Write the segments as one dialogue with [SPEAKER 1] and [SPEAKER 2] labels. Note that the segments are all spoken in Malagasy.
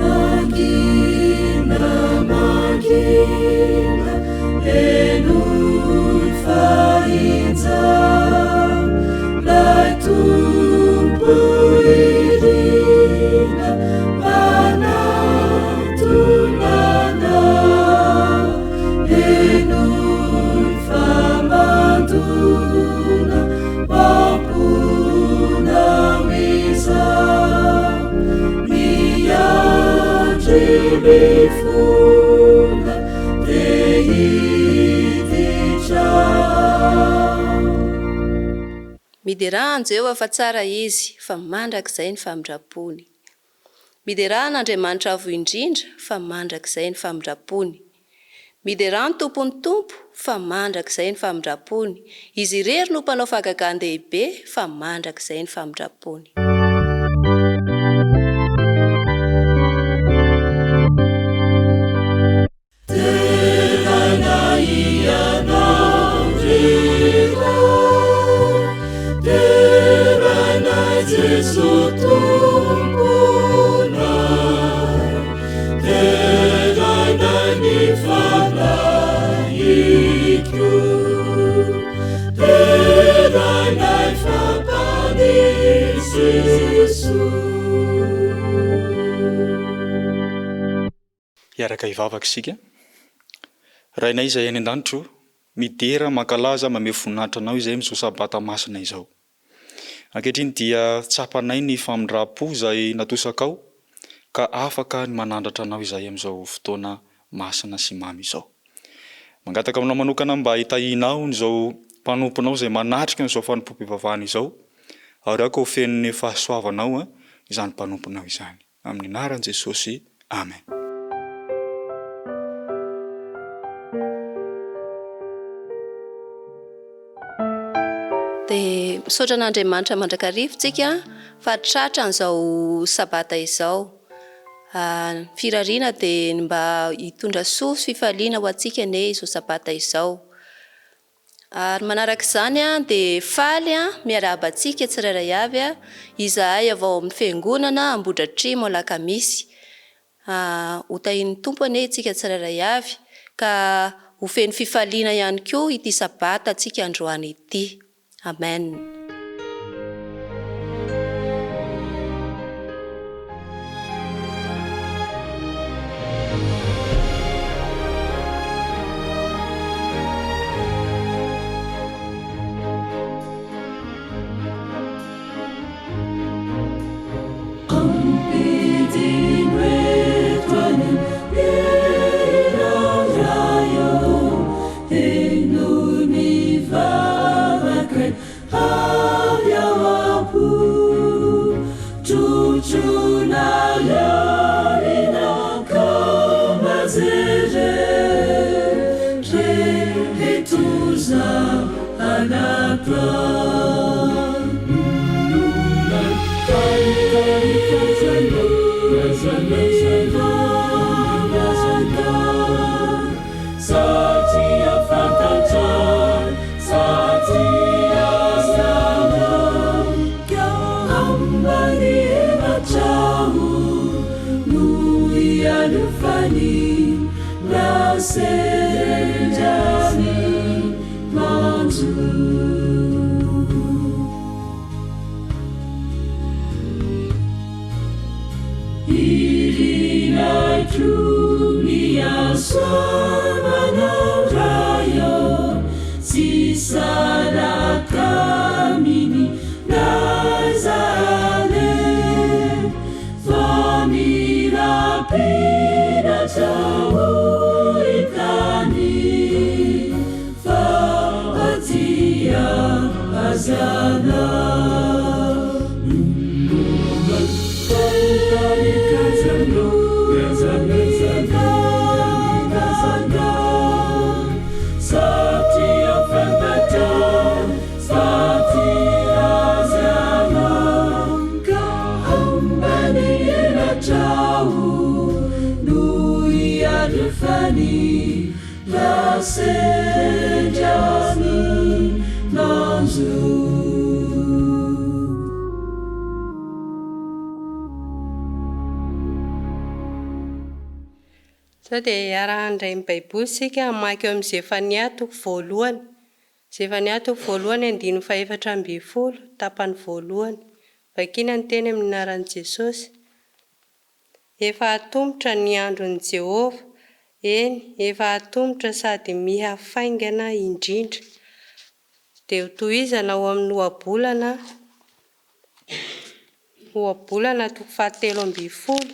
[SPEAKER 1] Mangina, mangina, henoy fa injao 'Lay Tompo irina manatona anao. Henoy fa mandona am-ponao izao. Miandry mifona te hiditra ao.
[SPEAKER 2] Miderà an'i Jehovah fa tsara Izy, fa mandrakizay ny famindram-pony. Miderà an'Andriamanitra Avo Indrindra, fa mandrakizay ny famindram-pony. Miderà ny Tompon'ny tompo, fa mandrakizay ny famindram-pony. Izy irery no mpanao fahagagan-dehibe, fa mandrakizay ny famindram-pony.
[SPEAKER 1] Deraina Ianao ry Ray, derainay Jeso Tomponay, derainay ny Fanahiko, derainay fa Mpamonjy Jesoa.
[SPEAKER 3] Hiaraka hivavaka isika. Rainay izay any an-danitra o, midera, mankalaza, mamehy voninahitra Anao izay amin'izao Sabata masina izao. Ankehitriny dia tsapanay ny famindram-po izay natosakao ka afaka ny manandratra Anao izahay amin'izao fotoana masina sy mamy izao. Mangataka aminao manokana mba hitahianao an'izao mpanomponao izay manatrika an'izao fanompoam-pivavahana izao ary aoka ho feno ny fahasoavanao izany mpanomponao izany. Amin'ny anaran'i Jesosy, Amen.
[SPEAKER 2] Dia misaotra an'Andriamanitra mandrakariva tsika fa tratra an'izao sabata izao. Ny firariana dia ny mba hitondra soa sy fifaliana ho antsika anie izao sabata izao. Ary manaraka izany dia faly miarahaba antsika tsirairay avy izahay avy ao amin'ny Fiangonana Ambohidratrimo Alakamisy. Ho tahian'ny Tompo anie isika tsirairay avy ka ho feno fifaliana ihany koa ity Sabata antsika androany ity. Amen.
[SPEAKER 1] Ampidino eto any Ray ô, henoy ny vavakay. Avy ao am-po, trotroina lalina ka mba jereo, Rehetoza anatao. Satria fantatrao Satria ianao ka ambany elatrao no ialofany raha sendra ny manjo. Irinay koa ny hasoavanao Ray ô, tsy saraka aminy n'aiza aleha, fa mirapiratra ho hitany fa aty hazanao. Sendra ny nanjo.
[SPEAKER 4] Sao dia hiara-handray ny Baiboly isika hamaky eo amin'ny Zefania toko voalohany. Zefania toko voalohany andininy fahefatra ambin'ny folo, tapany voalohany. Vakina ny teny amin'ny anaran'i Jesosy. Efa atomotra ny andron'i Jehovah, eny, efa atomotra sady miha-faingana indrindra. Dia hotohizana ao amin'ny Ohabolana. Ohabolana toko fahatelo ambin'ny folo,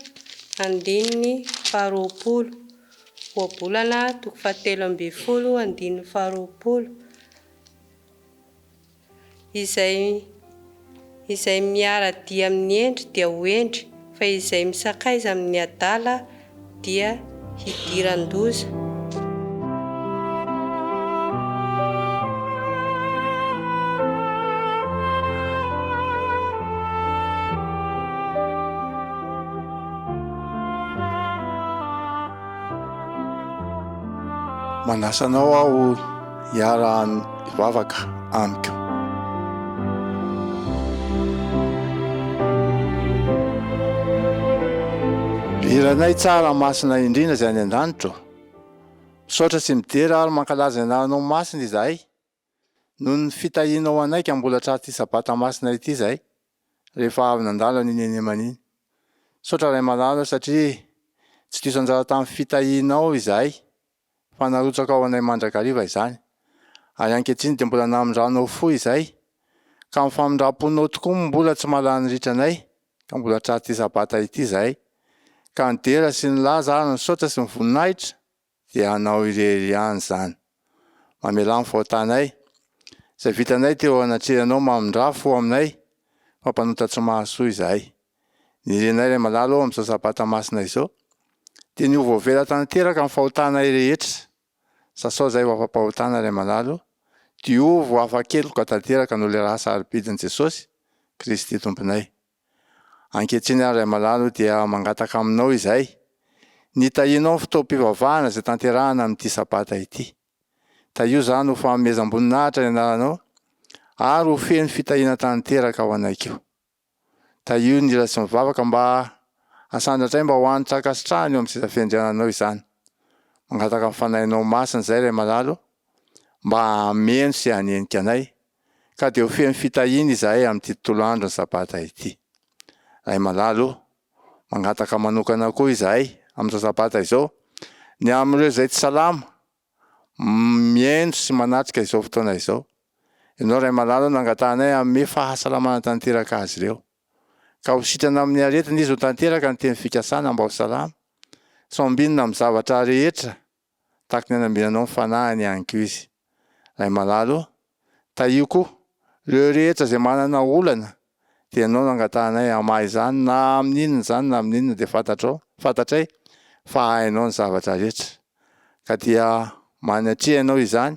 [SPEAKER 4] andininy faharoapolo. Ohabolana toko fahatelo ambin'ny folo, andininy faharoapolo. Izay izay miara-dia amin'ny hendry dia ho hendry, fa izay misakaiza amin'ny adala dia hidiran-doza.
[SPEAKER 5] Manasa anao aho hiara-hivavaka amiko. Ry Rainay tsara masina indrindra izay any an-danitra ô, misaotra sy midera ary mankalaza ny anaranao masina izahay noho ny fitahianao anay ka mbola tratry ity sabata masina ity izahay rehefa avy nandalo an'iny Enemana iny. Misaotra Ray malala satria tsy diso anjara tamin'ny fitahianao izahay fa narotsakao anay mandrakariva izany ary ankehitriny dia mbola namindranao fo izahay ka amin'ny famindram-ponao tokoa mbola tsy mahalany ritra anay ka mbola tratry ity sabata ity izahay ka ny dera sy ny laza ary ny saotra sy ny voninahitra dia anao irery ihany izany. Mamelà ny fahotanay, izay vitanay teo anatrehanao mamindrà fo aminay fa mpanota tsy mahasoa izahay. Ny irinay Ray malala ô amin'izao sabata masina izao dia ny ho voavela tanteraka ny fahotanay rehetra. Sasao izay ho afa-pahotana Ray malala ô, diovy ho afa-keloka tanteraka noho ilay rà sarobidin'i Jesosy Kristy Tomponay. Ankehitriny ary Ray malala o dia mangataka aminao izahay ny hitahianao ny fotoam-pivavahana izay tanterahana amin'ity sabata ity. Tahio izany ho fanomezam-boninahitra ny anaranao ary ho feno fitahiana tanteraka ho anay koa. Tahio ny hira sy ny vavaka mba hasandratray mba ho hanitra ankasitrahana eo amin'ny seza fiandriananao izany. Mangataka ny fanahinao masina izay Ray malala o mba hameno sy hanenika anay ka dia ho feno fitahiana izahay amin'ity tontolo andron'ny Sabata ity. Ray malala o, mangataka manokana koa izahay amin'izao Sabata izao ny amin'ireo izay tsy salama, mihaino sy manatrika izao fotoana izao. Ianao Ray malala o, nangatahanay hanome fahasalamana tanteraka azy ireo. Ka ho sitrana amin'ny aretina izy ho tanteraka ny teny fikasana mba ho salama, sy ho ambinina amin'ny zavatra rehetra Tahaka ny anambinanao ny fanahiny ihany koa izy. Ray malala o, tahio koa ireo rehetra izay manana olana dia ianao no angatahanay hamaha izany na amin'inona izany na amin'inona dia fantatrao, fantatray fa hainao ny zavatra rehetra. Ka dia manatreha ianao izany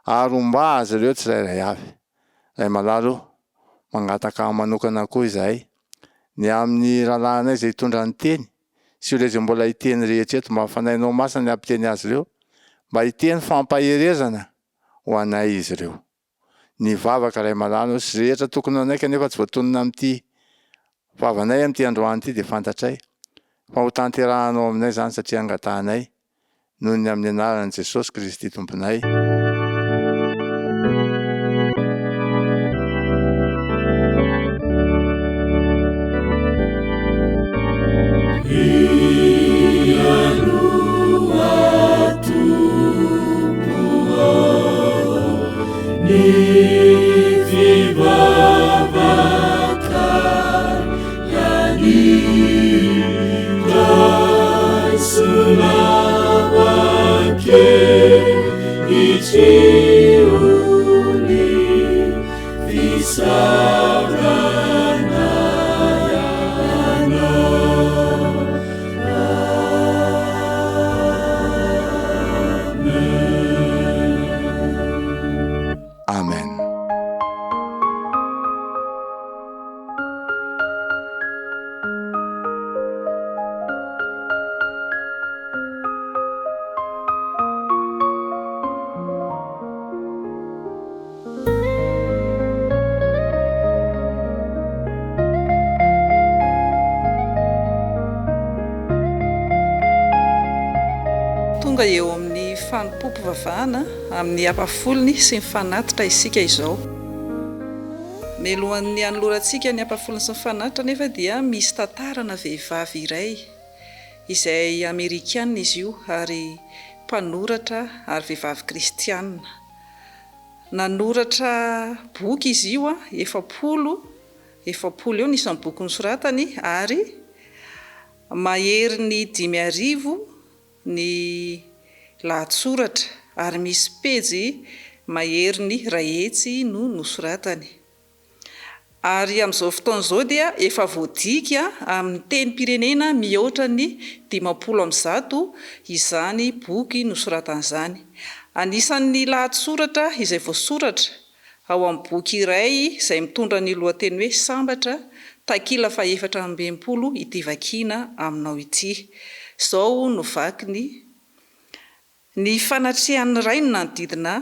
[SPEAKER 5] ary homba azy ireo tsirairay avy. Ray malala o, mangataka manokana koa izahay ny amin'ny rahalahinay izay hitondra ny teny sy ireo izay mbola hiteny rehetra eto, mba Fanahinao Masina ny hampiteny azy ireo, mba hiteny fampaherezana ho anay izy ireo. Ny vavaka Ray malala sy rehetra tokony ho anay kanefa tsy voatonona amin'ity vavanay amin'ity androany ity dia fantatray fa ho tanterahanao aminay izany satria angatahanay noho ny amin'ny anaran'i Jesosy Kristy Tomponay. Amen.
[SPEAKER 6] Tonga eo amin'ny fanompoam-pivavahana amin'ny ampahafolony sy ny fanatitra isika izao. Mialohan'ny hanolorantsika ny ampahafolony sy ny fanatitra anefa dia misy tantarana vehivavy iray izay Amerikana izy io ary mpanoratra ary vehivavy kristiana. Nanoratra boky izy io 40, 40 eo ny isan'ny boky nosoratany ary Maherin'ny 5000 ny lahatsoratra ary misy pejy maherin'ny 100 no nosoratany. Ary amin'izao fotoana izao dia efa voadika amin'ny tenim-pirenena mihoatra ny 150 izany boky nosoratany izany. Anisan'ny lahatsoratra izay voasoratra Ao amin'ny boky iray izay mitondra ny lohateny hoe Sambatra, takila fahefatra 64 ity vakiana aminao ity. Izao no vakiny, Ny fanatrehan'ny Ray no nanodidina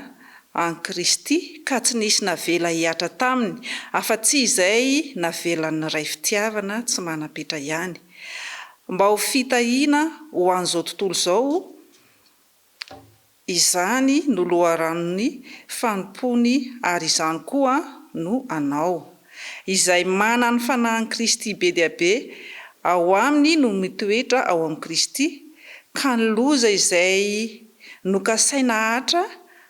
[SPEAKER 6] an'i Kristy, ka tsy nisy navela hihatra taminy, afa-tsy izay navelan'ny Ray fitiavana tsy manam-petra ihany. Mba ho fitahiana ho an'izao tontolo izao, Izany no loharanon'ny fanompoany ary izany koa no anao. Izay mana ny Fanahin'i Kristy be dia be ao aminy no mitoetra ao amin'i Kristy, ka ny loza izay nokasaina hahatra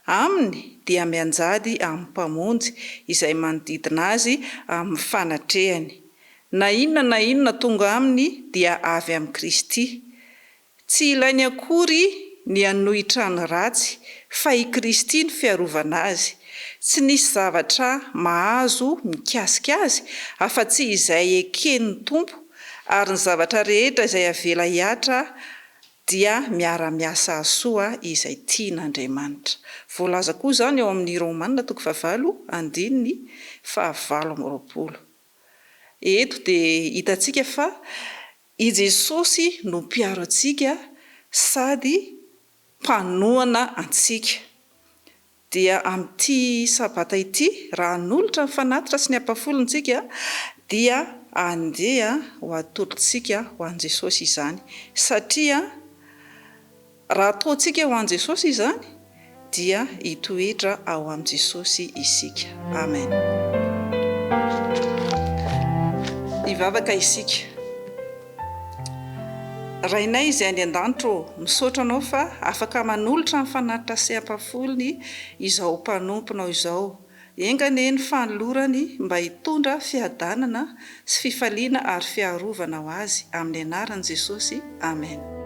[SPEAKER 6] aminy dia mianjady amin'ny Mpamonjy izay manodidina azy amin'ny fanatrehany. Na inona na inona tonga aminy dia avy amin'i Kristy. Tsy ilainy akory ny hanohitra ny ratsy, fa i Kristy no fiarovana azy. Tsy nisy zavatra mahazo mikasika azy afa-tsy izay eken'ny Tompo, ary ny zavatra rehetra izay avela hihatra dia miara-miasa hahasoa izay tian'Andriamanitra. Voalaza koa izany ao amin'ny Romana toko fahavalo andininy fahavalo amby 20. Eto dia hitantsika fa I Jesosy no mpiaro antsika sady mpanohana antsika. Dia amin'ity Sabata ity, raha hanolotra ny fanatitra sy ny ampahafolony isika, dia andeha ho atolotsika ho an'i Jesosy izany. Satria Raha ataontsika ho an'i Jesosy izany dia hitoetra ao amin'i Jesosy isika. Amen. Hivavaka isika. Rainay izay any an-danitra ô, misaotra Anao fa afaka manolotra ny fanatitra sy ampahafolony izao mpanomponao izao. Enga anie ny fanolorany mba hitondra fiadanana sy fifaliana ary fiarovana ho azy, amin'ny anaran'i Jesosy, amen.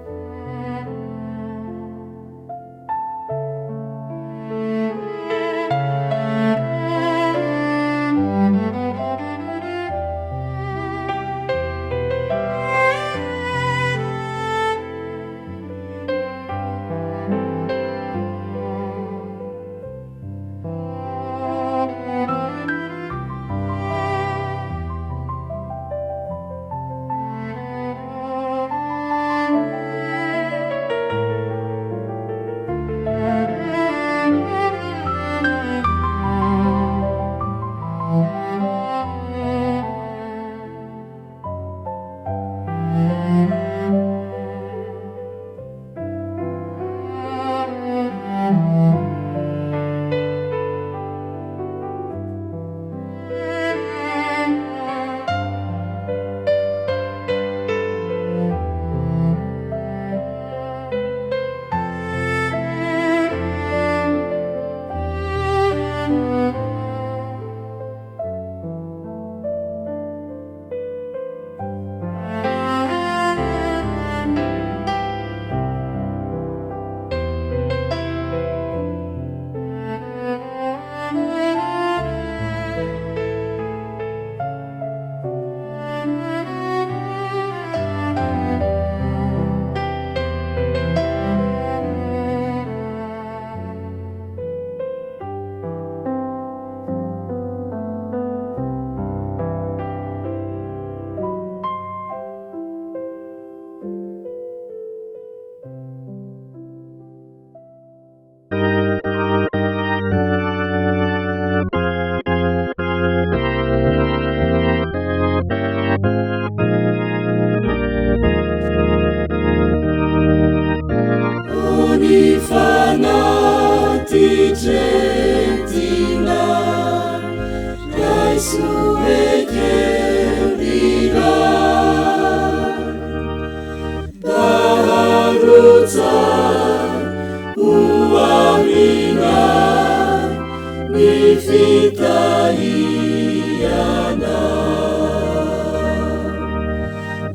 [SPEAKER 1] fitahianao.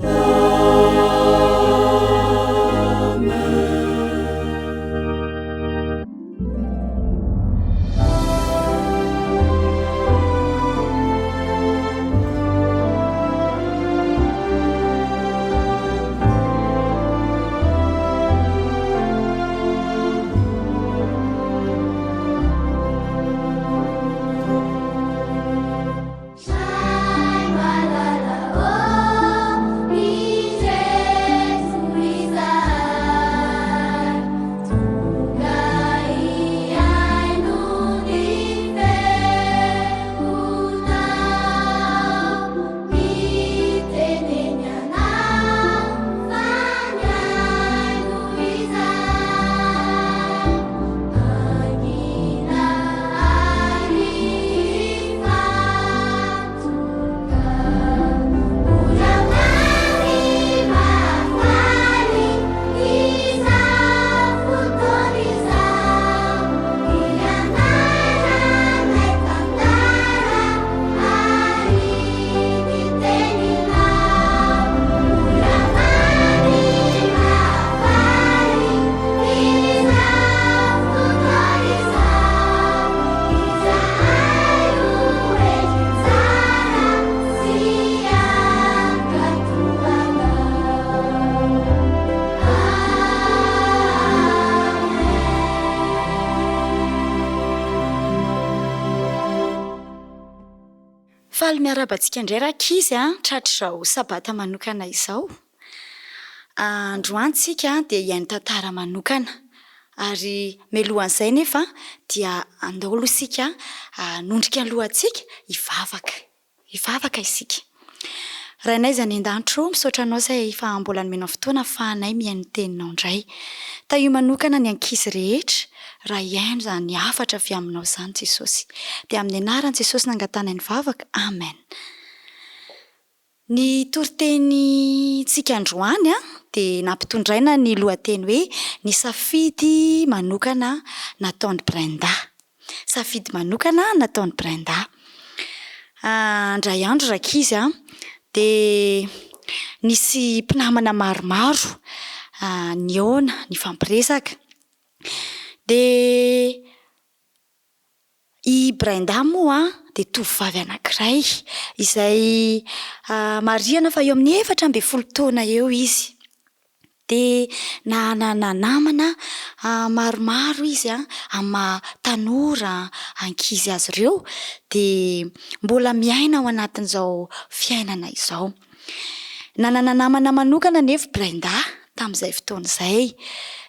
[SPEAKER 1] Amen.
[SPEAKER 7] Faly miarahaba antsika indray rankizy a, tratr'izao sabata manokana izao. Androany tsika dia hihaino tantara manokana. Ary mialohan'izay nefa dia andao aloha isika hanondrika ny lohantsika hivavaka. Hivavaka isika. Rainay izay any an-danitra ô, misaotra Anao izay efa mbola nomenao fotoana ahafahanay mihaino ny Teninao indray. Tahio manokana ny ankizy rehetra raha hihaino izany hafatra avy Aminao izany Jesosy. Dia amin'ny anaran'i Jesosy nangatanay ny vavaka. Amen. Ny toritenintsika androany dia nampitondraina ny lohateny hoe Ny safidy manokana nataon'i Brenda. Safidy manokana nataon'i Brenda. Indray andro rankizy dia nisy mpinamana maromaro nihaona, nifampiresaka. Dia I Brenda moa dia tovovavy anankiray izay marihana fa eo amin'ny 14 taona eo izy. Dia nanana namana maromaro izy amin'ny maha tanora ankizy azy ireo dia mbola miaina ao anatin'izao fiainana izao. Nanana namana manokana anefa Brenda tamin'izay fotoana izay.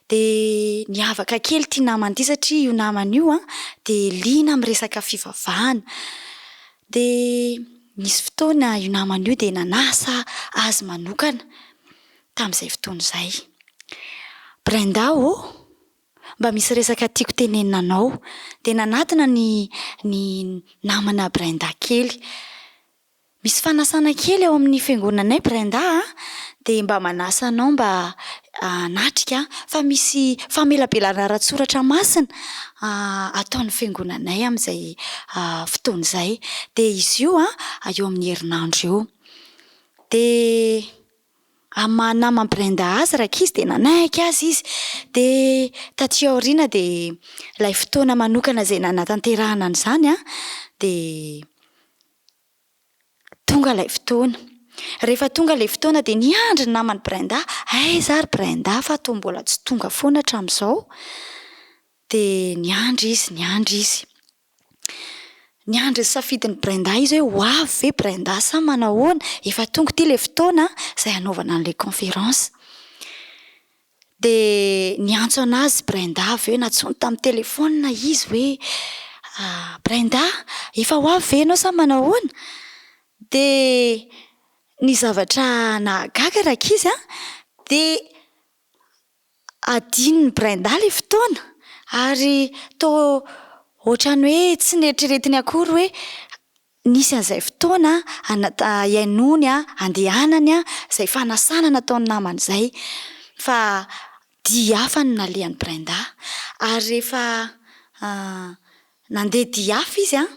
[SPEAKER 7] Dia niavaka kely ity namany ity satria io namany io dia liana amin'ny resaka fivavahana. Dia nisy fotoana io namany io dia nanasa azy manokana tamin'izay fotoana izay. Brenda ô! Mba misy resaka tiako tenenina anao. Dia nanatona ny ny namana Brenda kely. Misy fanasana kely ao amin'ny fiangonanay Brenda a, dia mba manasa anao mba hanatrika fa misy famelabelarana ara-tsoratra masina ataon'ny fiangonanay amin'izay fotoana izay. Dia izy io eo amin'ny herinandro eo. Dia amin'ny maha naman'i Brenda azy rankizy dia nanaiky azy izy. Dia taty aoriana dia ilay fotoana manokana izay nanatanterahana an'izany an, dia Tonga ilay fotoana. Rehefa tonga ilay fotoana dia niandry ny naman'i Brenda, aiza ary Brenda fa toa mbola tsy tonga foana hatramin'izao? Dia niandry izy, niandry izy. Niandry ny safidin'i Brenda izy hoe ho avy ve Brenda sa manahoana? Efa tonga ity ilay fotoana izay hanaovana an'ilay conférence. Dia niantso an'azy Brenda avy eo, nantsoiny tamin'ny telefaonina izy hoe, Brenda, efa ho avy ve ianao sa manahoana? Dia ny zavatra nahagaga rankizy an, dia adinon'i Brenda ilay fotoana, ary toa ohatran'ny hoe tsy neritreretiny akory hoe Nisy an'izay fotoana hihainoany, handehanany, izay fanasana nataon'ny namany izay. Fa dia hafa no nalehan'i Brenda. Ary rehefa nandeha dia hafa izy an,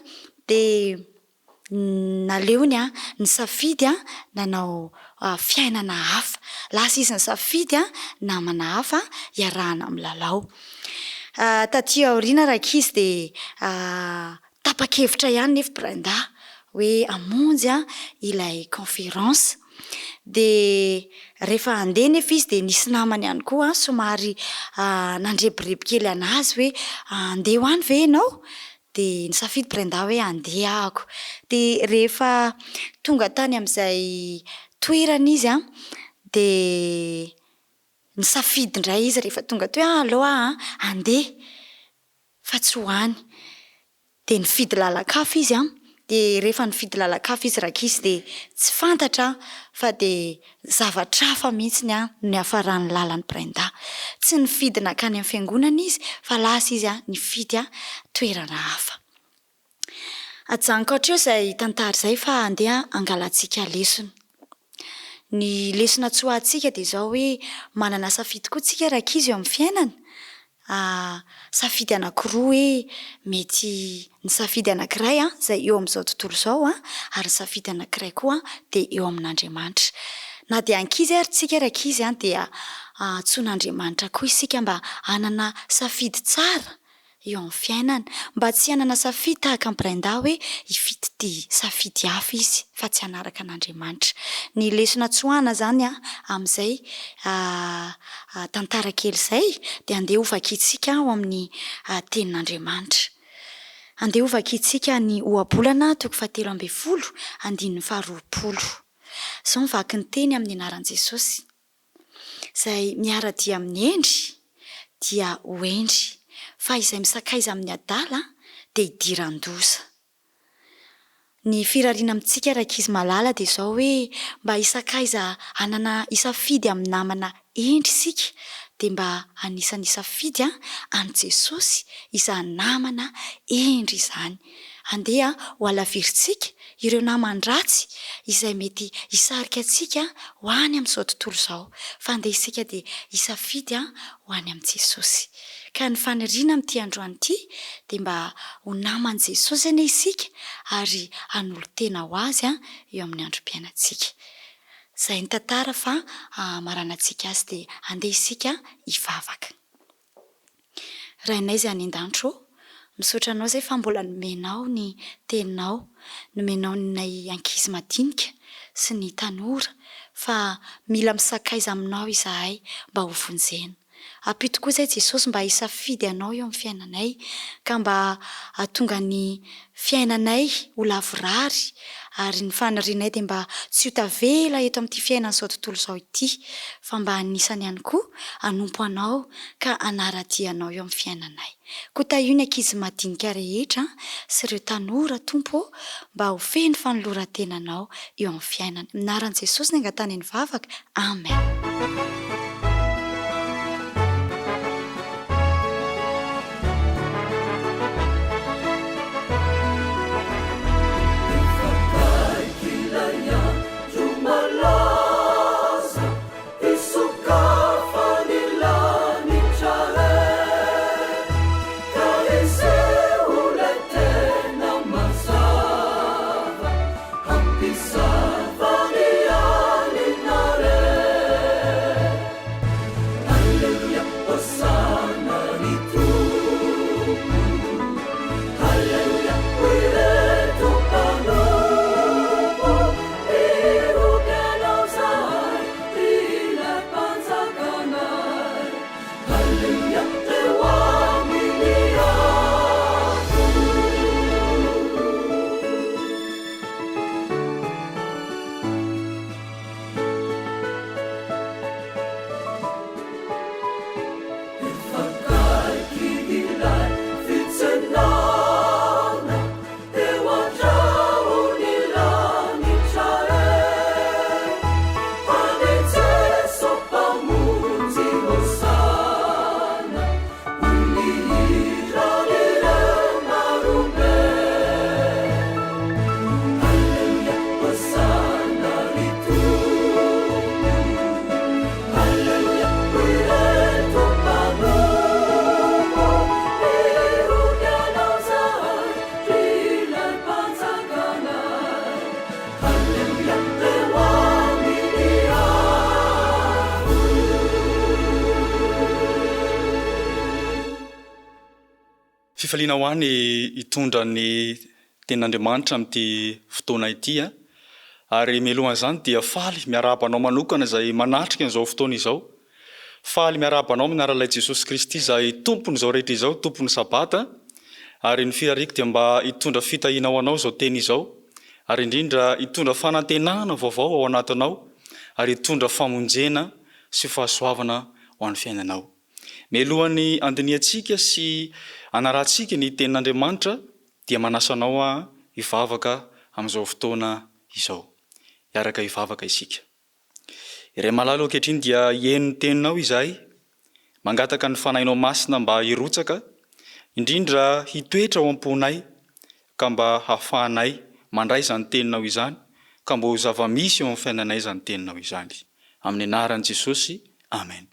[SPEAKER 7] dia naleony nisafidy nanao fiainana hafa. Lasa izy nisafidy namana hafa hiarahana milalao. Taty aoriana rankizy dia tapa-kevitra ihany nefa Brenda hoe hamonjy ilay conférence. Dia rehefa handeha nefa izy dia nisy namany ihany koa somary nandrebireby kely an'azy hoe handeha ho any ve ianao? Dia nisafidy Brenda hoe handeha ahako. Dia rehefa tonga tany amin'izay toerana izy an, dia nisafidy indray izy rehefa tonga teo hoe aleo aho an handeha fa tsy ho any. Dia nifidy lalan-kafa izy an, dia rehefa nifidy lalan-kafa izy rankizy dia tsy fantatra fa dia Zavatra hafa mihitsy ny ahy no niafaran'ny lalan'i Brenda. Tsy nifidy nankany amin'ny fiangonana izy fa lasa izy nifidy toerana hafa. Ajanoko hatreo izay tantara izay fa andeha hangalantsika lesona. Ny lesona tsoahantsika dia izao hoe manana safidy koa tsika rankizy eo amin'ny fiainana safidy anankiroa hoe mety ny safidy anankiray izay eo amin'izao tontolo izao ary ny safidy anankiray koa dia eo amin'Andriamanitra. Na dia ankizy ary tsika ry ankizy dia antsoin'Andriamanitra koa isika mba hanana safidy tsara eo amin'ny fiainana, mba tsy hanana safidy tahaka an'i Brenda hoe hifidy ity safidy hafa izy fa tsy hanaraka an'Andriamanitra. Ny lesona tsoahana izany amin'izay tantara kely izay dia andeha ho vakintsika ao amin'ny Tenin'Andriamanitra. Andeha ho vakintsika ny Ohabolana toko fahatelo ambinifolo andininy faharoapolo. Izao ny vaky ny teny amin'ny anaran'i Jesosy. Izay miara-dia amin'ny hendry dia ho hendry, fa izay misakaiza amin'ny adala dia hidiran-doza. Ny firariana amintsika rankizy malala dia izao hoe mba hisakaiza hanana hisafidy amin'ny namana hendry isika dia mba anisan'ny hisafidy an'i Jesosy izany namana hendry izany. Andeha ho halavirintsika ireo naman-dratsy izay mety hisarika antsika ho any amin'izao tontolo izao, fa andeha isika dia hisafidy ho any amin'i Jesosy. Ka ny faniriana amin'ity androany ity dia mba ho naman'i Jesosy anie isika ary hanolo-tena ho Azy eo amin'ny androm-piainantsika. Izay ny tantara fa hamaranantsika azy dia andeha isika hivavaka. Rainay izay any an-danitra ô, misaotra Anao izay fa mbola nomenao ny Teninao, nomenao ny ankizy madinika sy ny tanora fa mila misakaiza Aminao izahay mba ho vonjena. Ampio tokoa izay Jesosy mba hisafidy Anao eo amin'ny fiainanay ka mba hahatonga ny fiainanay ho lavorary ary ny fanirianay dia mba tsy ho tavela eto amin'ity fiainan'izao tontolo izao ity fa mba anisany ihany koa hanompo Anao ka hanara-dia Anao eo amin'ny fiainanay. Koa tahio ny ankizy madinika rehetra sy ireo tanora, Tompo ô, mba ho feno fanoloran-tenanao eo amin'ny fiainany. Amin'ny anaran'i Jesosy no angatahana ny vavaka. Amen.
[SPEAKER 3] Fifaliana ho ahy ny hitondra ny Tenin'Andriamanitra amin'ity fotoana ity. Ary mialohan'izany dia faly miarahaba anao manokana izay manatrika an'izao fotoana izao. Faly miarahaba anao amin'ny anaran'ilay Jesosy Kristy izay Tompon'izao rehetra izao, Tompon'ny Sabata. Ary ny firariako dia mba hitondra fitahiana ho anao izao teny izao, ary indrindra hitondra fanantenana vaovao ao anatinao, ary hitondra famonjena sy fahasoavana ho an'ny fiainanao. Mialohan'ny handinihantsika sy hanarahantsika ny Tenin'Andriamanitra dia manasa anao aho hivavaka amin'izao fotoana izao. Hiaraka hivavaka isika. Ray malala ô ankehitriny dia hihaino ny Teninao izahay, mangataka ny Fanahinao Masina mba hirotsaka, indrindra hitoetra ao am-ponay ka mba hahafahanay mandray izany Teninao izany ka mba ho zava-misy eo amin'ny fiainanay izany Teninao izany. Amin'ny anaran'i Jesosy, Amen.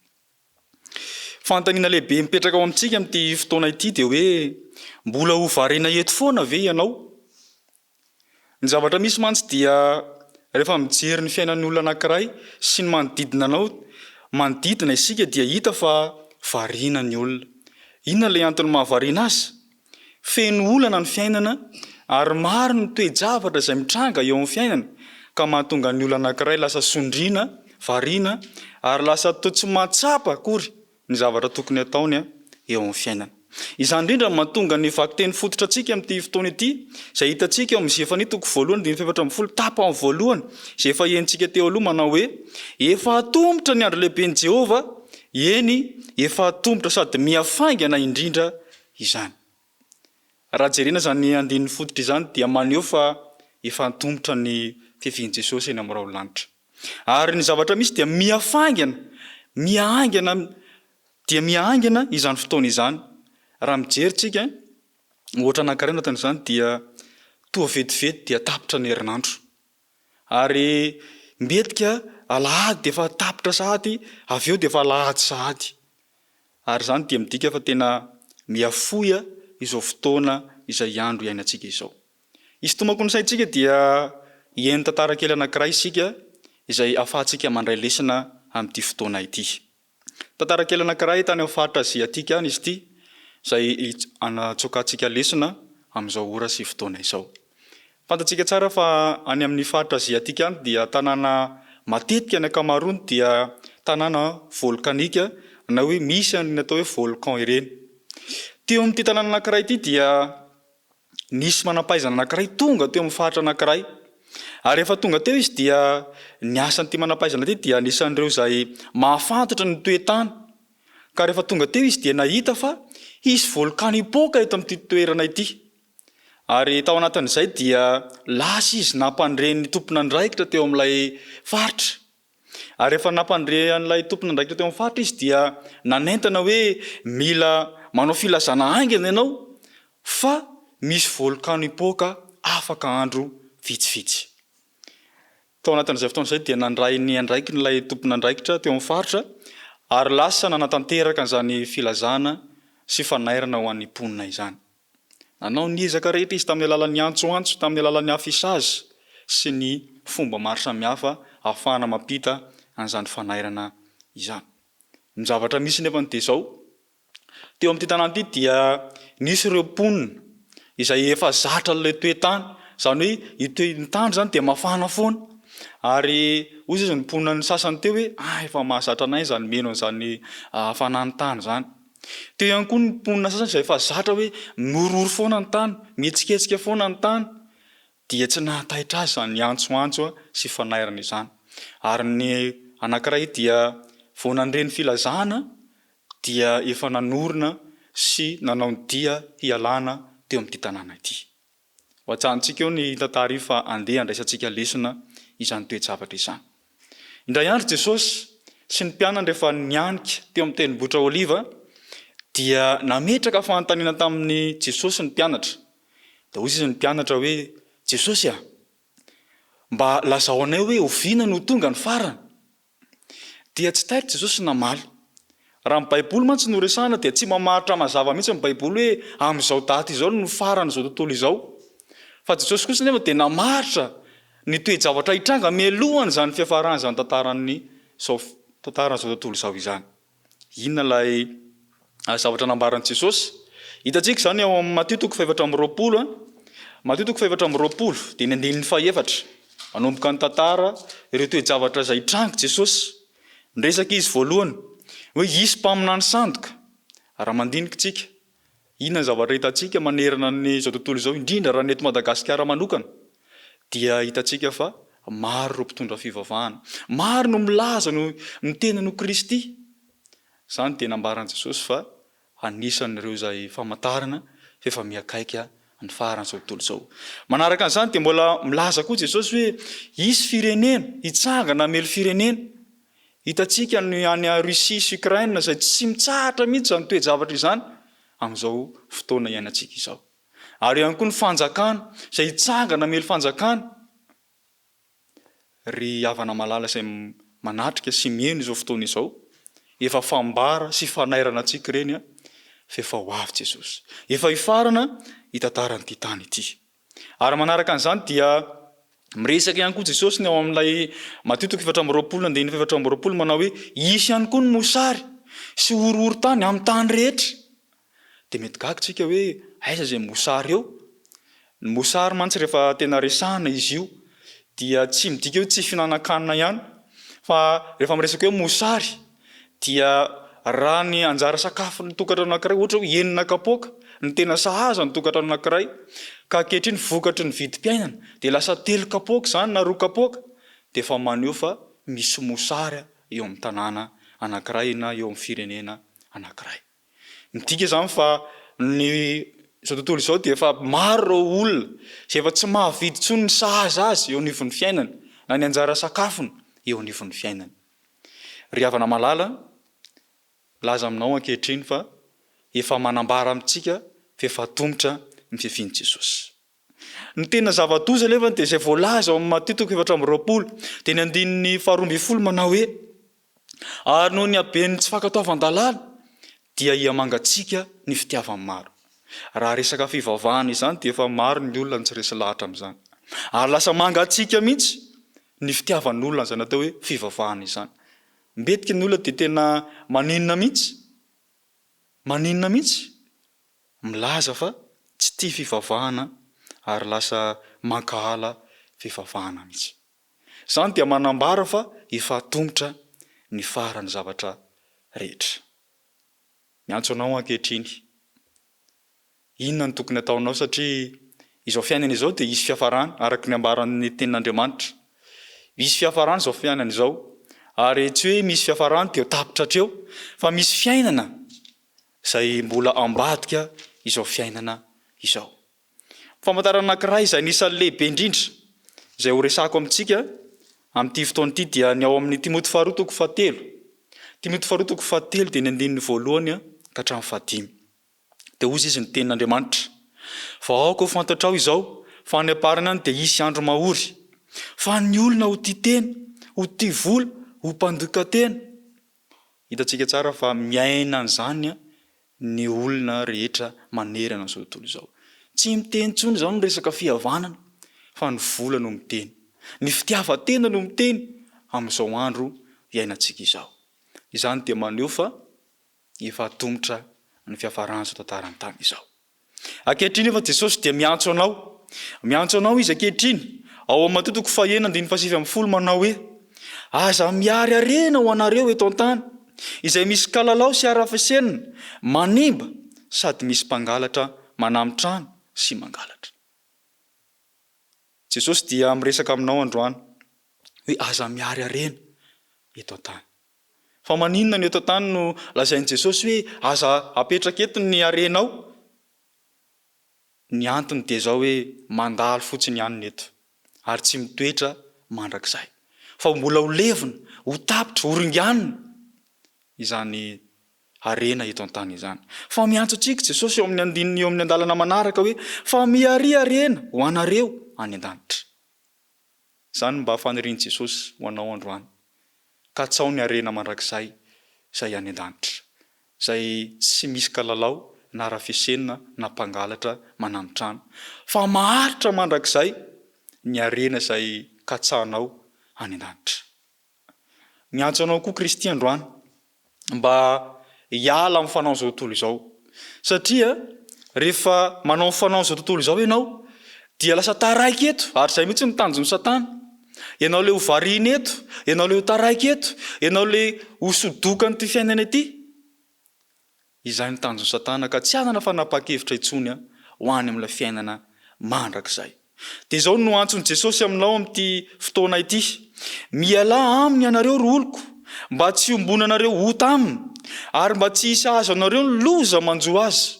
[SPEAKER 3] Fanontaniana lehibe mipetraka ao amintsika amin'ity fotoana ity dia hoe, mbola ho variana eto foana ve ianao? Ny zavatra misy mantsy dia rehefa mijery ny fiainan'ny olona anankiray sy ny manodidina anao, manodidina isika dia hita fa variana ny olona. Inona ilay antony mahavariana azy? Feno olana ny fiainana ary maro ny toe-javatra izay mitranga eo amin'ny fiainana ka mahatonga ny olona anankiray lasa sondriana, variana ary lasa toa tsy mahatsapa akory ny zavatra tokony hataony eo amin'ny fiainana. Izany indrindra no mahatonga ny vakiteny fototra antsika amin'ity fotoana ity izay hitantsika ao amin'ny Zefania toko voalohany andininy faha-14 tapany voalohany izay efa henontsika teo aloha manao hoe, Efa atomotra ny andro lehiben'i Jehovah, eny, efa atomotra sady mihafaingana indrindra izany. Raha jerena izany andininy fototra izany dia maneho fa efa antomotra ny fiavian'i Jesosy eny amin'ny rahon'ny lanitra. Ary ny zavatra misy dia miha faingana, miha haingana dia miha haingana izany fotoana izany. Raha mijery tsika, ohatra anankiray anatin'izany dia toa vetivety dia tapitra ny herinandro. Ary mbetika alahady dia efa tapitra sahady, avy eo dia efa alahady sahady. Ary izany dia midika fa tena mihafohy izao fotoana izay andro iainantsika izao. Hisintomako ny saintsika dia hihaino tantara kely anankiray isika izay ahafahantsika mandray lesona amin'ity fotoana ity. Tantara kely anankiray tany amin'ny faritra Aziatika any izy ity, izay anatsoakantsika lesona amin'izao ora sy fotoana izao. Fantatsika tsara fa any amin'ny faritra Aziatika any dia tanàna matetika ny ankamaroany dia tanàna volkanika na hoe misy an'ireny atao hoe volcan ireny. Teo amin'ity tanàna anankiray ity dia Nisy manam-pahaizana anankiray tonga teo amin'ny faritra anankiray. Ary rehefa tonga teo izy dia ny asan'ity manam-pahaizana ity dia anisan'ireo izay mahafantatra ny toe-tany. Ka rehefa tonga teo izy dia nahita fa hisy volkano hipoaka eto amin'ity toerana ity. Ary tao anatin'izay dia lasa izy nampandre ny tompon'andraikitra teo amin'ilay faritra. Ary rehefa nampandre an'ilay tompon'andraikitra teo amin'ny faritra izy dia nanentana hoe mila manao filazana haingana ianao fa misy volkano hipoaka afaka andro vitsivitsy. Tao anatin'izay fotoana izay dia nandray ny andraikiny ilay tompon'andraikitra teo amin'ny faritra ary lasa nanatanteraka an'izany filazana sy fanairana ho an'ny mponina izany. Nanao ny ezaka rehetra izy tamin'ny alalan'ny antsoantso, tamin'ny alalan'ny affichage sy ny fomba maro samihafa ahafahana mampita an'izany fanairana izany. Ny zavatra misy nefa dia izao, teo amin'ity tanàna ity dia nisy ireo mponina izay efa zatra an'ilay toe-tany, izany hoe io toe- ny tany izany dia mafana foana ary hoy izy ny mponina ny sasany teo hoe ah efa mahazatra anay izany mino an'izany hafanan'ny tany izany. Teo ihany koa ny mponina sasany izay efa zatra hoe mihorohoro foana ny tany, mihetsiketsika foana ny tany, dia tsy nahataitra azy izany antsoantso sy fanairana izany. Ary ny anankiray dia vao nandre ny filazana dia efa nanorina sy nanao ny dia hialana teo amin'ity tanàna ity. Ho atsahantsika eo ny tantara io fa andeha handraisantsika lesona izany toe-javatra izany. Indray andro Jesosy sy ny mpianany rehefa nianika teo amin'ny tendrombohitra Oliva dia nametraka fanontaniana tamin'i Jesosy ny mpianatra. Dia hoy izy ny mpianatra hoe, Jesosy a! Mba lazao anay hoe oviana no ho tonga ny farany? Dia tsy taitra Jesosy namaly. Raha ny Baiboly mantsy no resahina dia tsy mamaritra mazava mihitsy ny Baiboly hoe amin'izao daty izao no faran'izao tontolo izao. Fa Jesosy kosa anefa dia namaritra ny toe-javatra hitranga mialohan'izany fiafaran'izany tantaran'ny izao tantaran'izao tontolo izao izany. Inona ilay zavatra nambaran'i Jesosy? Hitantsika izany ao amin'ny Matio toko fahefatra amby 20, Matio toko fahefatra amby 20, dia ny andininy fahefatra. Manomboka ny tantara ireo toe-javatra izay hitranga Jesosy. Niresaka Izy voalohany hoe hisy mpaminany sandoka. Raha mandinika isika, inona ny zavatra hitantsika manerana ny izao tontolo izao, indrindra raha ny eto Madagasikara manokana, dia hitantsika fa maro ireo mpitondra fivavahana. Maro no milaza no ny tenany ho Kristy. Izany dia nambaran'i Jesosy fa anisan'ireo izay famantarana fa efa miakaiky ny faran'izao tontolo izao. Manaraka an'izany dia mbola milaza koa Jesosy hoe hisy firenena hitsangana hamely firenena. Hitantsika ny any Russie sy Ukraine izay tsy mitsahatra mihitsy izany toe-javatra izany amin'izao fotoana iainantsika izao. Ary eo ihany koa ny fanjakana izay hitsangana hamely fanjakana. Ry havana malala izay manatrika sy mihaino izao fotoana izao, efa fambara sy fanairana antsika ireny fa efa ho avy Jesosy. Efa hifarana hitantaran'ity tany ity. Ary manaraka an'izany dia miresaka ihany koa Jesosy ny ao amin'ilay Matio toko 24 andininy 24 manao hoe hisy ihany koa ny mosary sy horohorontany amin'ny tany rehetra. Dia mety gaga tsika hoe aiza izay mosary eo? Ny mosary mantsy rehefa tena resahana izy io dia tsy midika hoe tsy fihinanan-kanina ihany fa rehefa miresaka hoe mosary dia raha ny anjara sakafon'ny tokantrano anankiray ohatra hoe enina kapoaka no tena sahaza ny tokantrano anankiray ka ankehitriny vokatry ny vidim-piainana dia lasa telo kapoaka izany na roa kapoaka dia efa maneho fa misy mosary eo amin'ny tanàna anankiray na eo amin'ny firenena anankiray. Midika izany fa ny izao tontolo izao dia efa maro ireo olona izay efa tsy mahavidy intsony ny sahaza azy eo anivon'ny fiainany na ny anjara sakafony eo anivon'ny fiainany. Ry havana malala, milaza aminao ankehitriny fa efa manambara amintsika fa efa atomotra ny fiavian'i Jesosy. Ny tena zava-doza anefa dia izay voalaza ao amin'ny Matio toko 24, dia ny andininy faharoa ambinifolo manao hoe, Ary noho ny haben'ny tsy fankatoavan-dalàna dia hihamangatsiaka ny fitiavan'ny maro. Raha resaka fivavahana izany dia efa maro ny olona no tsy resy lahatra amin'izany. Ary lasa mangatsiaka mihitsy ny fitiavan'olona an'izany atao hoe fivavahana izany. Mbetika ny olona dia tena maninona mihitsy, maninona mihitsy milaza fa tsy tia fivavahana ary lasa mankahala fivavahana mihitsy. Izany dia manambara fa efa atomotra ny faran'ny zavatra rehetra. Miantso anao aho ankehitriny. Inona no tokony hataonao satria izao fiainana izao dia hisy fiafarany araka ny ambaran'ny tenin'Andriamanitra. Hisy fiafarany izao fiainana izao ary tsy hoe misy fiafarany dia tapitra hatreo fa misy fiainana izay mbola ambadika izao fiainana izao. Famantarana anankiray izay anisan'ny lehibe indrindra izay ho resahako amintsika amin'ity fotoana ity dia ny ao amin'ny Timoty faharoa toko fahatelo. Timoty faharoa toko fahatelo dia ny andininy voalohany ka hatramin'ny fahadimy. Dia hozy izy ny tenin'Andriamanitra, Fa aoka ho fantatrao izao, fa any am-parany any dia hisy andro mahory, fa ny olona ho tia tena, ho tia vola, ho mpandoka tena. Hitantsika tsara fa miaina an'izany ny olona rehetra manerana an'izao tontolo izao. Tsy miteny intsony izao ny resaka fihavanana fa ny vola no miteny. Ny fitiavan-tena no miteny amin'izao andro iainantsika izao. Izany dia maneho fa efa atomotra ny fiafaran'izao tantaran'ny tany izao. Ankehitriny efa Jesosy dia miantso anao. Miantso anao Izy ankehitriny, ao amin'ny Matio toko fahenina andininy fahasivy ambinifolo manao hoe, Aza mihary harena ho anareo eto an-tany, izay misy kalalao sy harafesenina, manimba, sady misy mpangalatra manamy trano sy mangalatra. Jesosy dia miresaka aminao androany hoe aza mihary harena eto an-tany. Fa maninona ny eto an-tany no lazain'i Jesosy hoe aza apetraka eto ny harenao? Ny antony dia izao hoe mandalo fotsiny ihany ny eto ary tsy mitoetra mandrakizay. Fa mbola ho levona, ho tapitra, ho ringanina izany harena eto an-tany izany. Fa miantso antsika Jesosy eo amin'ny andininy eo amin'ny andalana manaraka hoe fa miharia harena ho anareo any an-danitra. Izany no mba fanirian'i Jesosy ho anao androany. Katsaho ny harena mandrakizay izay any an-danitra, izay tsy misy kalalao na rafesenina na mpangalatra manami-trano, fa maharitra mandrakizay ny harena izay katsahanao any an-danitra. Miantso anao koa Kristy androany mba hiala amin'ny fanaon'izao tontolo izao. Satria. Rehefa manao ny fanaon'izao tontolo izao ianao dia lasa taraiky eto, ary izay mihitsy no tanjon'i Satana. Ianao ilay ho variana eto, ianao ilay ho taraiky eto, ianao ilay ho sodokan'ity fiainana ity. Izay no tanjon'i Satana ka tsy hanana fanapahan-kevitra intsony ho any amin'ilay fiainana mandrakizay. Dia izao no antson'i Jesosy aminao amin'ity fotoana ity, Mialà aminy ianareo ry oloko, mba tsy hiombonanareo ota aminy, ary mba tsy hisy hahazo anareo ny loza manjo azy.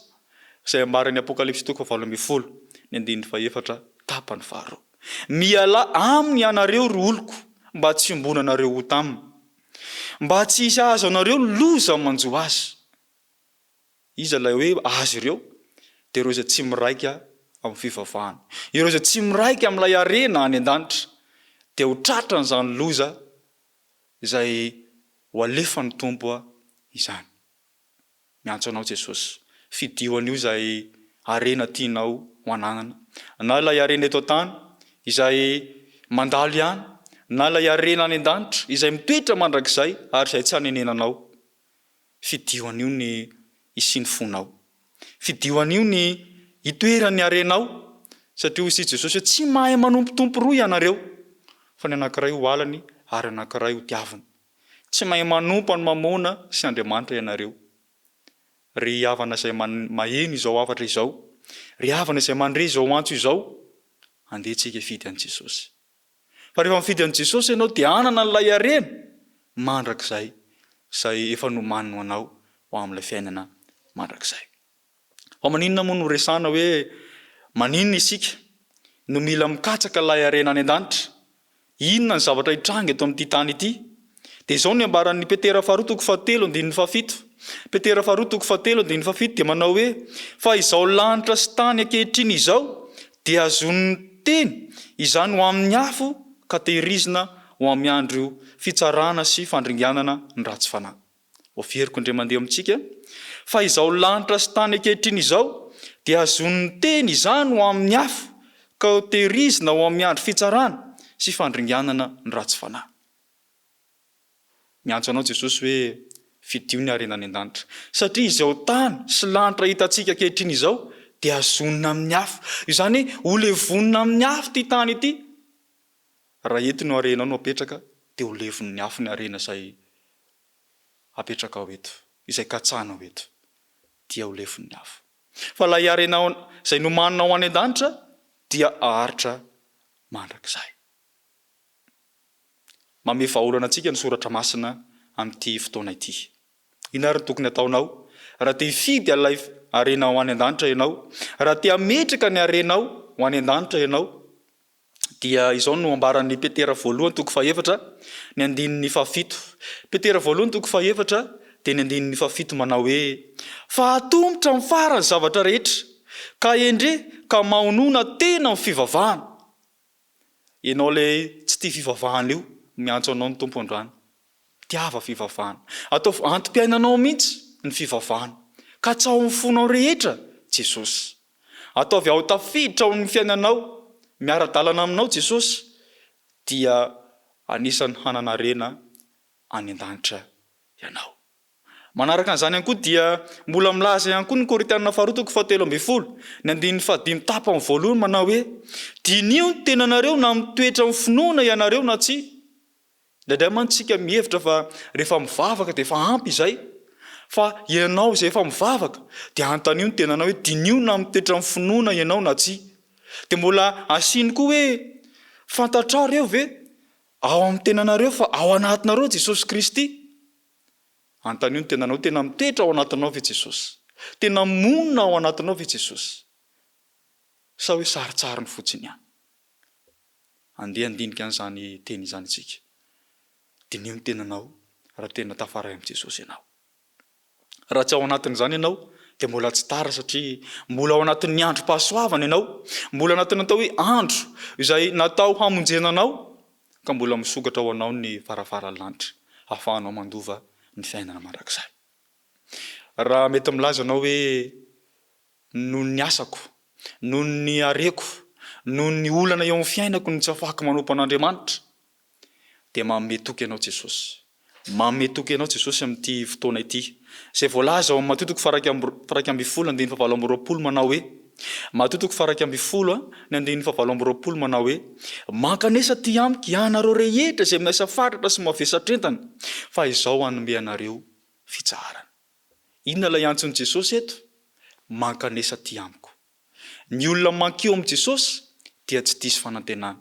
[SPEAKER 3] Izay ambaran'ny Apokalypsy toko fahavalo ambin'ny folo, ny andininy fahefatra, tapany faharoa. Mialà aminy ianareo ry oloko, mba tsy hiombonanareo ota aminy. Mba tsy hisy hahazo anareo ny loza manjo azy. Iza ilay hoe azy ireo? Dia ireo izay tsy miraika amin'ny fivavahana. Ireo izay tsy miraika amin'ilay harena any an-danitra dia ho tratran'izany loza izay ho alefan'ny Tompo izany. Miantso anao Jesosy. Fidio anio izay harena tianao ho ananana. Na ilay harena eto an-tany izay mandalo ihany, na ilay harena any an-danitra izay mitoetra mandrakizay ary izay tsy hanenenanao. Fidio anio ny hisian'ny fonao. Fidio anio ny hitoeran'ny harenao, satria hoy Jesosy hoe tsy mahay manompo tompo roa ianareo, fa ny anankiray ho halany ary anankiray ho tiaviny. Tsy mahay manompo an'i Mamôna sy Andriamanitra ianareo. Ry havana izay maheno izao hafatra izao, ry havana izay mandre izao antso izao, andeha tsika hifidy an'i Jesosy. Fa rehefa mifidy an'i Jesosy ianao dia hanana an'ilay harena mandrakizay izay efa nomaniny ho anao ho amin'ilay fiainana mandrakizay. Fa maninona moa no resahana hoe maninona isika no mila mikatsaka ilay harena any an-danitra? Inona ny zavatra hitranga eto amin'ity tany ity? Dia izao no ambaran'ny Petera faharoa toko fahatelo andininy fahafito. Petera faharoa toko fahatelo andininy fahafito dia manao hoe, Fa izao lanitra sy tany ankehitriny izao dia hazonin'ny teny izany ho amin'ny afo ka tehirizina ho amin'ny andro fitsarana sy fandringanana ny ratsy fanahy. Averiko indray mandeha amintsika, fa izao lanitra sy tany ankehitriny izao dia hazonin'ny teny izany ho amin'ny afo ka ho tehirizina ho amin'ny andro fitsarana sy fandringanana ny ratsy fanahy. Miantso anao Jesosy hoe fidio ny harena any an-danitra, satria izao tany sy lanitra hitantsika ankehitriny izao dia hazonina amin'ny afo. Izany hoe ho levonina amin'ny afo ity tany ity. Raha eto no harenao no apetraka dia ho levon'ny afo ny harena izay apetrakao eto, izay katsahanao eto, dia ho levon'ny afo. Fa ilay harena izay nomaninao any an-danitra dia haharitra mandrakizay. Mamehy vahaolana antsika ny Soratra Masina amin'ity fotoana ity. Inona ary no tokony hataonao raha te hifidy an'ilay harena ho any an-danitra ianao? Raha te hametraka ny harenao ho any an-danitra ianao? Dia izao no ambaran'i Petera voalohany toko fahefatra, ny andininy fahafito. Petera voalohany toko fahefatra, dia ny andininy fahafito manao hoe, Fa atomotra amin'ny farany zavatra rehetra, ka endre ka mahonona tena amin'ny fivavahana. Ianao ilay tsy tia fivavahana io, miantso anao ny Tompo androany. Tiava fivavahana. Ataovy antom-piainanao mihitsy ny fivavahana. Katsaho amin'ny fonao rehetra Jesosy. Ataovy ao tafiditra ao amin'ny fiainanao, miara-dalana aminao Jesosy, dia anisan'ny hanana harena any an-danitra ianao. Manaraka an'izany ihany koa dia mbola milaza ihany koa ny Korintiana faharoa toko fahatelo ambin'ny folo, ny andininy fahadimy tapany voalohany manao hoe, Diniho ny tenanareo na mitoetra amin'ny finoana ianareo na tsia. Indraindray mantsy isika mihevitra fa rehefa mivavaka dia efa ampy izay. Fa ianao izay efa mivavaka dia anontanio ny tenanao hoe diniho na mitoetra amin'ny finoana ianao na tsia. Dia mbola asiany koa hoe fantatrareo ve ao amin'ny tenanareo fa ao anatinareo Jesosy Kristy? Anontanio ny tenanao, tena mitoetra ao anatinao ve Jesosy? Tena monina ao anatinao ve Jesosy? Sa hoe sarintsariny fotsiny ihany? Andeha handinika an'izany teny izany isika. Diniho ny tenanao raha tena tafaray amin'i Jesosy ianao. Raha tsy ao anatin'izany ianao dia mbola tsy tara satria mbola ao anatin'ny androm-pahasoavana ianao, mbola anatin'ny atao hoe andro izay natao hamonjena anao ka mbola misokatra ho anao ny varavaran'ny lanitra hahafahanao mandova ny fiainana mandrakizay. Raha mety milaza ianao hoe Noho ny asako, noho ny hareko, noho ny olana eo amin'ny fiainako no tsy afahako manompo an'Andriamanitra, dia manome toky anao Jesosy. Manome toky anao Jesosy amin'ity fotoana ity. Izay voalaza ao amin'ny Matio toko faha-11 andininy fahavalo amby roapolo manao hoe, Matio toko faha-11 ny andininy fahavalo amby roapolo manao hoe, Mankanesa aty amiko ianareo rehetra izay miasa fatratra sy mavesatr'entana, fa Izaho hanome anareo fitsaharana. Inona ilay antson'i Jesosy eto? Mankanesa aty amiko. Ny olona mankeo amin'i Jesosy dia tsy diso fanantenana.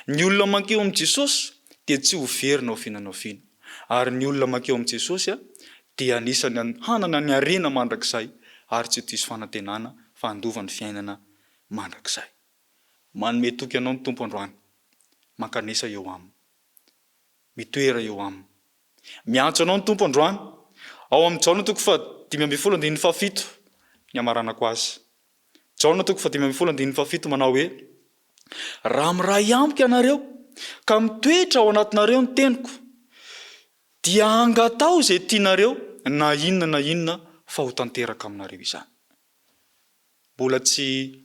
[SPEAKER 3] Ny olona mankeo amin'i Jesosy dia tsy ho very na oviana na oviana. Ary ny olona mankeo amin'i Jesosy dia anisan'ny hanana ny harena mandrakizay ary tsy ho diso fanantenana fa handova ny fiainana mandrakizay. Manome toky anao ny Tompo androany. Mankanesa eo Aminy. Mitoera eo Aminy. Miantso anao ny Tompo androany. Ao amin'ny Jaona toko faha-15 andininy fahafito ny hamaranako azy. Jaona toko faha-15 andininy fahafito manao hoe, Raha miray amiko ianareo, ka mitoetra ao anatinareo ny teniko, dia angataho izay tianareo na inona na inona fa ho tanteraka aminareo izany. Mbola tsy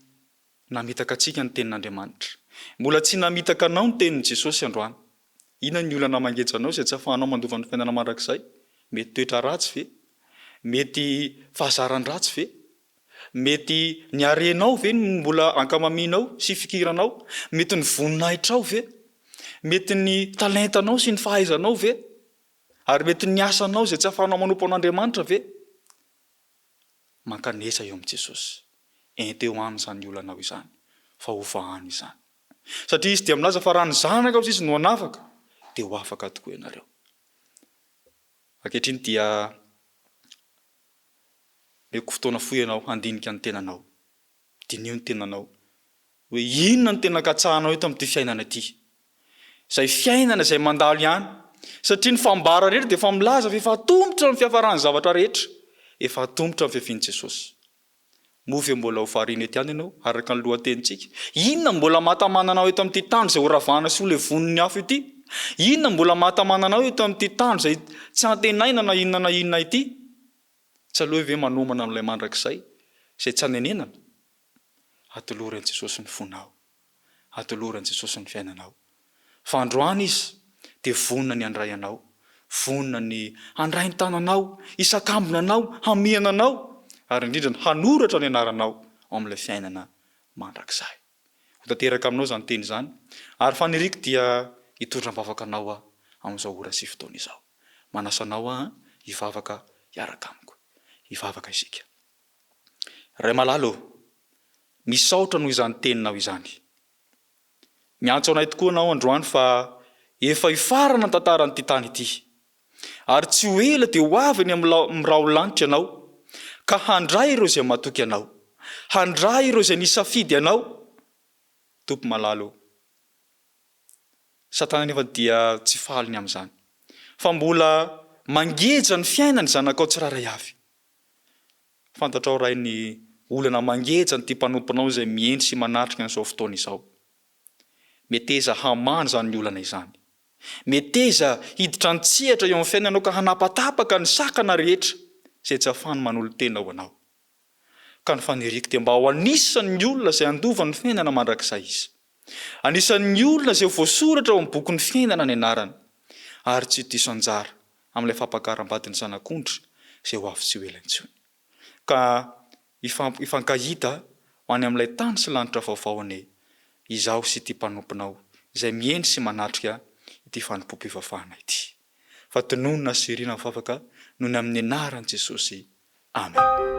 [SPEAKER 3] Namitaka antsika ny Tenin'Andriamanitra. Mbola tsy namitaka anao ny Tenin'i Jesosy androany. Inona ny olana mangeja anao izay tsy ahafahanao mandova ny fiainana mandrakizay? Mety toetra ratsy ve? Mety fahazaran-dratsy ve? Mety ny harenao ve no mbola ankamamianao sy ifikiranao? Mety ny voninahitrao ve? Mety ny talentanao sy ny fahaizanao ve? Ary mety ny asanao izay tsy ahafahanao manompo an'Andriamanitra ve? Mankanesa eo amin'i Jesosy. Ento eo Aminy izany olanao izany, fa ho vahany izany. Satria Izy dia milaza fa raha ny Zanaka hozy Izy no hanafaka, dia ho afaka tokoa ianareo. Ankehitriny dia omeko fotoana fohy ianao handinika ny tenanao. Diniho ny tenanao hoe inona no tena katsahanao eto amin'ity fiainana ity. Izay fiainana izay mandalo ihany. Satria ny fambara rehetra dia efa milaza fa efa atomotra ny fiafaran'ny zavatra rehetra. Efa atomotra ny fiavian'i Jesosy. Moa ve mbola ho variana eto ihany ianao, araka ny lohatenintsika? Inona no mbola mahatamana anao eto amin'ity tany izay horavana sy holevonin'ny afo ity? Inona no mbola mahatamana anao eto amin'ity tany izay tsy antenaina na inona na inona ity? Tsy aleo ve manomana amin'ilay mandrakizay izay tsy anenenana? Atolory an'i Jesosy ny fonao. Atolory an'i Jesosy ny fiainanao. Fa androany Izy dia vonona ny handray anao, vonona ny handray ny tananao, hisakambina anao, hamihana anao, ary indrindra ny hanoratra ny anaranao ao amin'ilay fiainana mandrakizay. Ho tanteraka aminao izany teny izany, ary faniriako dia hitondra am-bavaka anao aho amin'izao ora sy fotoana izao. Manasa anao aho hivavaka hiaraka amiko. Hivavaka isika. Ray malala ô, misaotra noho izany teninao izany. Miantso anay tokoa Ianao androany fa efa hifarana ny tantaran'ity tany ity. Ary tsy ho ela dia ho avy any amin'ny rahon-lanitra Ianao, ka handray ireo izay matoky Anao, handray ireo izay nisafidy Anao, Tompo malala ô. Satana anefa dia tsy faly ny amin'izany, fa mbola mangeja ny fiainany zanakao tsirairay avy. Fantatrao Ray ny olana mangeja an'ity mpanomponao izay mihendry sy manatrika an'izao fotoana izao. Meteza hamaha izany olana izany. Meteza hiditra an-tsehatra eo amin'ny fiainanao ka hanapatapaka ny sakana rehetra izay tsy ahafahany manolo-tena ho anao. Ka ny faniriako dia mba ho anisan'ny olona izay handova ny fiainana mandrakizay izy. Anisan'ny olona izay ho voasoratra ao amin'ny bokin'ny fiainana ny anarany, ary tsy ho diso anjara amin'ilay fampakaram-badin'ny Zanak'ondry izay ho avy tsy ho ela intsony. Ka hifankahita ho any amin'ilay tany sy lanitra vaovao anie izaho sy ity mpanomponao izay mihendry sy manatrika ity fanompoam-pivavahana ity. Fa tononina sy irina mivavaka noho ny amin'ny anaran'i Jesosy. Amen.